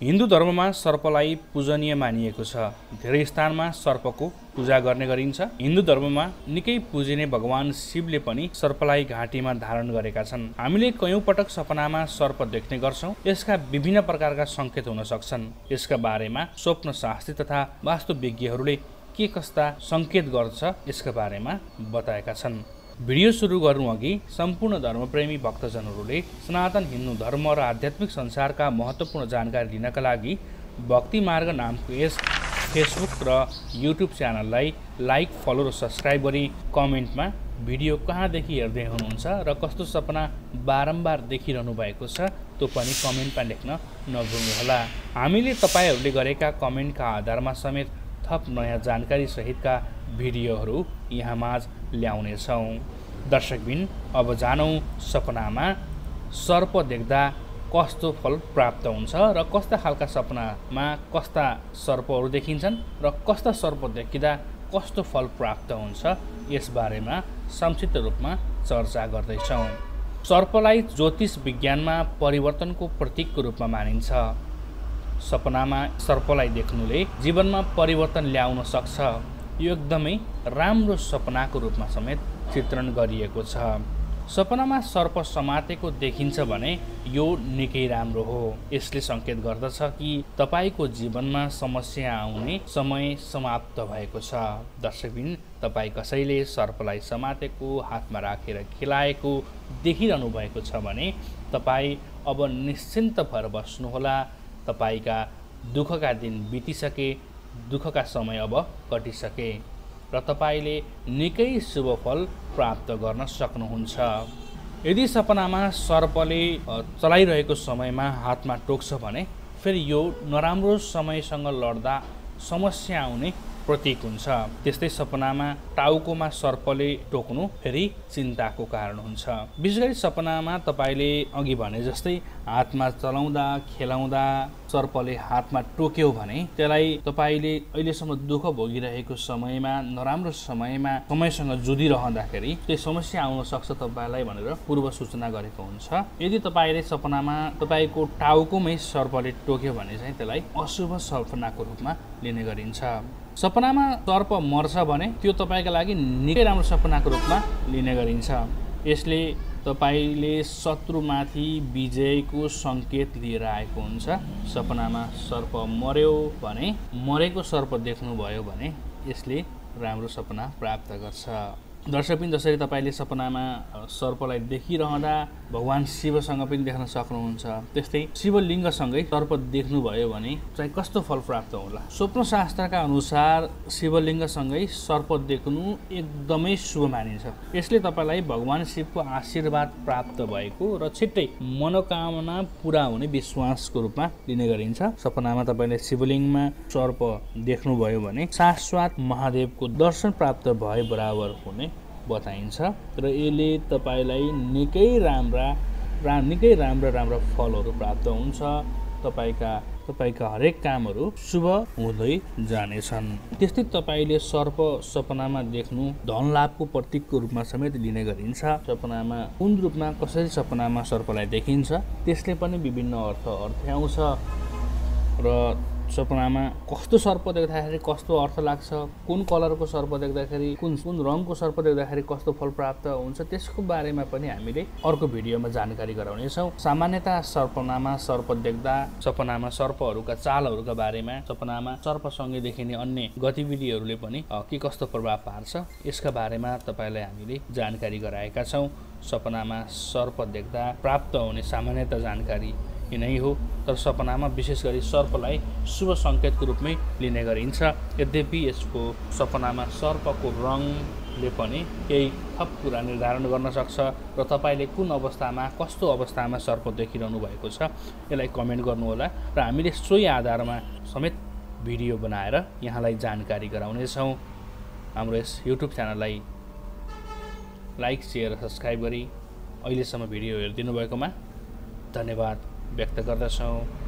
हिन्दू धर्ममा सर्पलाई पूजनीय मानिएको छ। धेरै स्थानमा सर्पको पूजा गर्ने गरिन्छ। हिन्दू धर्ममा निकै पूजिने भगवान शिवले पनि सर्पलाई घाँटीमा धारण गरेका छन्। हामीले कयौं पटक सपनामा सर्प देख्ने गर्छौं। यसका विभिन्न प्रकारका संकेत हुन सक्छन्। यसका बारेमा स्वप्न शास्त्री तथा वास्तुविज्ञहरूले के कस्ता संकेत गर्छ यसका बारेमा बताएका छन्। भिडियो सुरु गर्नु अघि सम्पूर्ण धर्मप्रेमी भक्तजनहरूले सनातन हिन्दू धर्म र आध्यात्मिक संसारका महत्त्वपूर्ण जानकारी लिनका लागि भक्ति मार्ग नामको यस फेसबुक र युट्युब च्यानललाई लाइक, फलो र सब्स्क्राइब गरी कमेन्टमा भिडियो कहाँदेखि हेर्दै हुनुहुन्छ र कस्तो सपना बारम्बार देखिरहनु भएको छ त्यो पनि कमेन्टमा लेख्न नभुल्नुहोला। हामीले तपाईहरूले गरेका कमेन्टका आधारमा समेत थप नयाँ जानकारी सहितका भिडियोहरू यहाँ माझ ल्याउनेछौँ। दर्शकबिन, अब जानौँ सपनामा सर्प देख्दा कस्तो फल प्राप्त हुन्छ र कस्ता खालका सपनामा कस्ता सर्पहरू देखिन्छन् र कस्ता सर्प देखिँदा कस्तो फल प्राप्त हुन्छ यसबारेमा संक्षिप्त रूपमा चर्चा गर्दैछौँ। सर्पलाई ज्योतिष विज्ञानमा परिवर्तनको प्रतीकको रूपमा मानिन्छ। सपनामा सर्पलाई देख्नुले जीवनमा परिवर्तन ल्याउन सक्छ। यो एकदमै राम्रो सपनाको रूपमा समेत चित्रण गरिएको छ। सपनामा सर्प समातेको देखिन्छ भने यो निकै राम्रो हो। यसले सङ्केत गर्दछ कि तपाईको जीवनमा समस्या आउने समय समाप्त भएको छ। दर्शकबिन, तपाईँ कसैले सर्पलाई समातेको, हातमा राखेर खेलाएको देखिरहनु भएको छ भने तपाईँ अब निश्चिन्त भएर बस्नुहोला। तपाईका दुःखका दिन बितिसके, दुःखका समय अब कटिसके र तपाईले निकै शुभ फल प्राप्त गर्न सक्नुहुन्छ। यदि सपनामा सर्पले चलाइरहेको समयमा हातमा टोक्छ भने फेरि यो नराम्रो समयसँग लड्दा समस्या आउने प्रतीक हुन्छ। त्यस्तै सपनामा टाउकोमा सर्पले टोक्नु फेरि चिन्ताको कारण हुन्छ। विशेष गरी सपनामा तपाईले अघि भने जस्तै हातमा चलाउँदा खेलाउँदा सर्पले हातमा टोक्यो भने त्यसलाई तपाईले अहिलेसम्म दुःख भोगिरहेको समयमा, नराम्रो समयमा समयसँग जुधिरहँदाखेरि त्यो समस्या आउन सक्छ तपाईलाई भनेर पूर्व सूचना गरेको हुन्छ। यदि तपाईले सपनामा तपाईको टाउकोमै सर्पले टोक्यो भने चाहिँ त्यसलाई अशुभ सपनाको रूपमा लिने गरिन्छ। सपनामा सर्प मर्छ भने त्यो तपाईका लागि निकै राम्रो सपनाको रूपमा लिने गरिन्छ। यसले तपाईले शत्रुमाथि विजयको सङ्केत लिएर आएको हुन्छ। सपनामा सर्प मर्यो भने, मरेको सर्प देख्नुभयो भने यसले राम्रो सपना प्राप्त गर्छ। दर्शकबिन, जसरी तपाईले सपनामा सर्पलाई देखिरहँदा भगवान शिवसँग पनि देख्न सक्नुहुन्छ, त्यस्तै शिवलिङ्गसँगै सर्प देख्नुभयो भने चाहिँ कस्तो फल प्राप्त होला। स्वप्नशास्त्रका अनुसार शिवलिङ्गसँगै सर्प देख्नु एकदमै शुभ मानिन्छ। यसले तपाईलाई भगवान शिवको आशीर्वाद प्राप्त भएको र छिट्टै मनोकामना पुरा हुने विश्वासको रूपमा लिने गरिन्छ। सपनामा तपाईले शिवलिङ्गमा सर्प देख्नुभयो भने शाश्वत महादेवको दर्शन प्राप्त भए बराबर हुने बताइन्छ र यसले तपाईलाई निकै राम्रा फलहरू प्राप्त हुन्छ। तपाईका हरेक कामहरू शुभ हुँदै जानेछन्। त्यस्तै तपाईले सर्प सपनामा देख्नु धन लाभको प्रतीकको रूपमा समेत लिने गरिन्छ। सपनामा कुन रूपमा, कसरी सपनामा सर्पलाई देखिन्छ त्यसले पनि विभिन्न अर्थ आउँछ र सपनामा कस्तो सर्प देख्दाखेरि कस्तो अर्थ लाग्छ, कुन कलरको सर्प देख्दाखेरि, कुन रङको सर्प देख्दाखेरि कस्तो फल प्राप्त हुन्छ त्यसको बारेमा पनि हामीले अर्को भिडियोमा जानकारी गराउनेछौँ। सामान्यतः सपनामा सर्प देख्दा सपनामा सर्पहरूका चालहरूका बारेमा, सपनामा सर्पसँगै देखिने अन्य गतिविधिहरूले पनि के कस्तो प्रभाव पार्छ यसका बारेमा तपाईलाई हामीले जानकारी गराएका छौँ। सपनामा सर्प देख्दा प्राप्त हुने सामान्यतः जानकारी यिनै हो, तर सपनामा विशेष गरी सर्पलाई शुभ सङ्केतको रूपमै लिने गरिन्छ। यद्यपि यसको सपनामा सर्पको रङले पनि केही थप कुरा निर्धारण गर्न सक्छ र तपाईँले कुन अवस्थामा, कस्तो अवस्थामा सर्प देखिरहनु भएको छ यसलाई कमेन्ट गर्नुहोला र हामीले सोही आधारमा समेत भिडियो बनाएर यहाँलाई जानकारी गराउनेछौँ। हाम्रो यस युट्युब च्यानललाई लाइक, सेयर र सब्स्क्राइब गरी अहिलेसम्म भिडियो हेरिदिनु भएकोमा धन्यवाद व्यक्त गर्दछौँ।